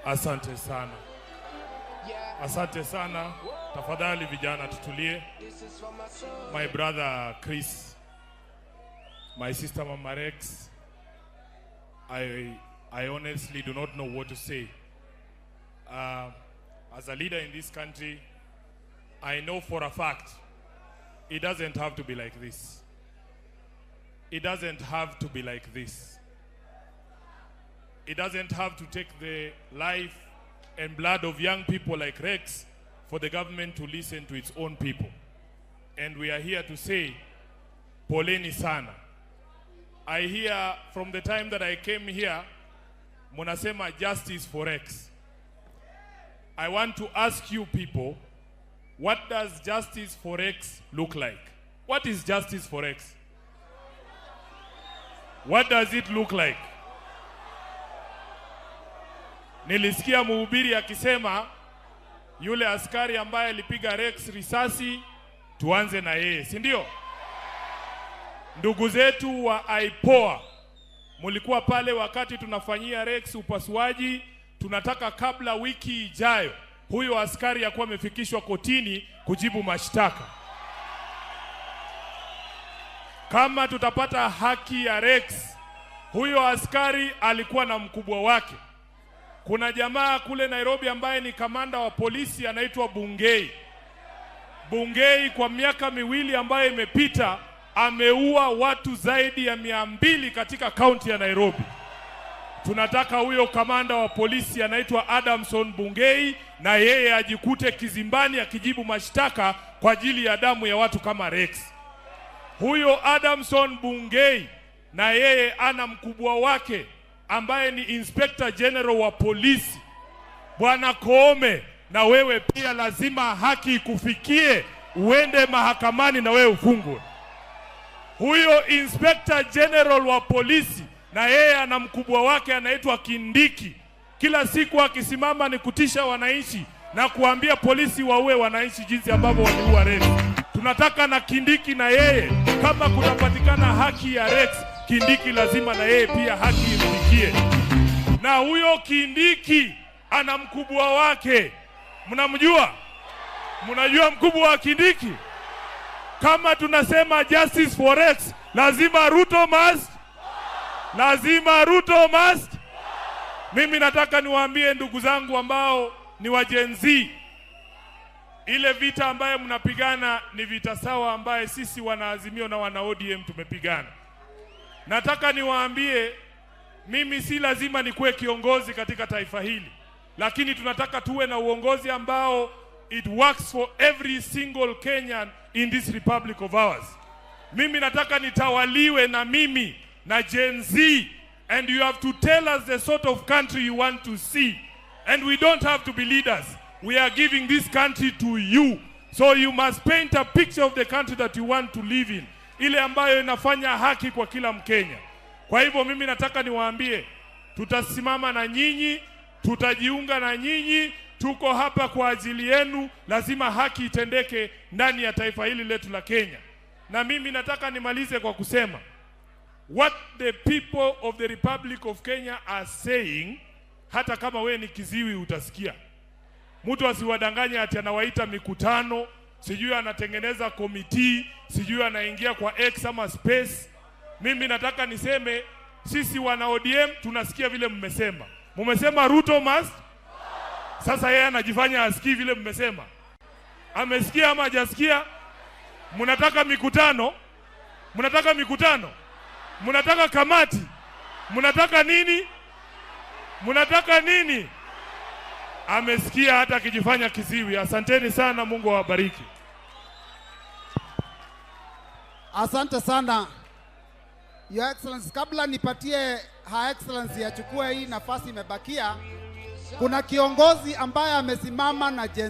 Asante sana. Asante sana. Tafadhali vijana tutulie. My brother Chris, my sister Mama Rex, I honestly do not know what to say. As a leader in this country, I know for a fact it doesn't have to be like this. It doesn't have to be like this. It doesn't have to take the life and blood of young people like Rex for the government to listen to its own people. And we are here to say, poleni sana. I hear from the time that I came here, munasema justice for Rex. I want to ask you people, what does justice for Rex look like? What is justice for Rex? What does it look like? Nilisikia mhubiri akisema yule askari ambaye alipiga Rex risasi tuanze na yeye, si ndio? Ndugu zetu wa IPOA mulikuwa pale wakati tunafanyia Rex upasuaji. Tunataka kabla wiki ijayo huyo askari akuwa amefikishwa kotini kujibu mashtaka. Kama tutapata haki ya Rex, huyo askari alikuwa na mkubwa wake. Kuna jamaa kule Nairobi ambaye ni kamanda wa polisi anaitwa Bungei. Bungei kwa miaka miwili ambayo imepita ameua watu zaidi ya 200 katika kaunti ya Nairobi. Tunataka huyo kamanda wa polisi anaitwa Adamson Bungei na yeye ajikute kizimbani akijibu mashtaka kwa ajili ya damu ya watu kama Rex. Huyo Adamson Bungei na yeye ana mkubwa wake ambaye ni Inspector General wa polisi, Bwana Koome, na wewe pia lazima haki ikufikie, uende mahakamani na wewe ufungwe. Huyo Inspector General wa polisi na yeye ana mkubwa wake anaitwa Kindiki. Kila siku akisimama ni kutisha wananchi na kuambia polisi waue wananchi jinsi ambavyo waliua Rex. Tunataka na Kindiki na yeye, kama kunapatikana haki ya Rex, Kindiki lazima na yeye pia haki imfikie. Na huyo Kindiki ana mkubwa wake. Mnamjua? Mnajua mkubwa wa Kindiki? Kama tunasema justice for Rex, lazima Ruto must. Lazima Ruto must. Mimi nataka niwaambie ndugu zangu ambao ni wa Gen Z, ile vita ambayo mnapigana ni vita sawa ambaye sisi wanaazimio na wana ODM tumepigana. Nataka niwaambie, mimi si lazima nikuwe kiongozi katika taifa hili, lakini tunataka tuwe na uongozi ambao it works for every single Kenyan in this republic of ours. Mimi nataka nitawaliwe na mimi na Gen Z, and you have to tell us the sort of country you want to see. And we don't have to be leaders. We are giving this country to you. So you must paint a picture of the country that you want to live in. Ile ambayo inafanya haki kwa kila Mkenya. Kwa hivyo mimi nataka niwaambie, tutasimama na nyinyi, tutajiunga na nyinyi, tuko hapa kwa ajili yenu. Lazima haki itendeke ndani ya taifa hili letu la Kenya. Na mimi nataka nimalize kwa kusema, what the people of the Republic of Kenya are saying, hata kama we ni kiziwi utasikia. Mtu asiwadanganye ati anawaita mikutano, sijui anatengeneza komiti, sijui anaingia kwa X ama space. Mimi nataka niseme, sisi wana ODM tunasikia vile mmesema. Mmesema Ruto must. Sasa yeye anajifanya asikii vile mmesema. Amesikia ama hajasikia? Mnataka mikutano? Mnataka mikutano? Mnataka kamati? Mnataka nini? Mnataka nini? Amesikia hata akijifanya kiziwi. Asanteni sana, Mungu awabariki. Asante sana Your Excellency. Kabla nipatie Her Excellency achukue hii nafasi imebakia, kuna kiongozi ambaye amesimama na Gen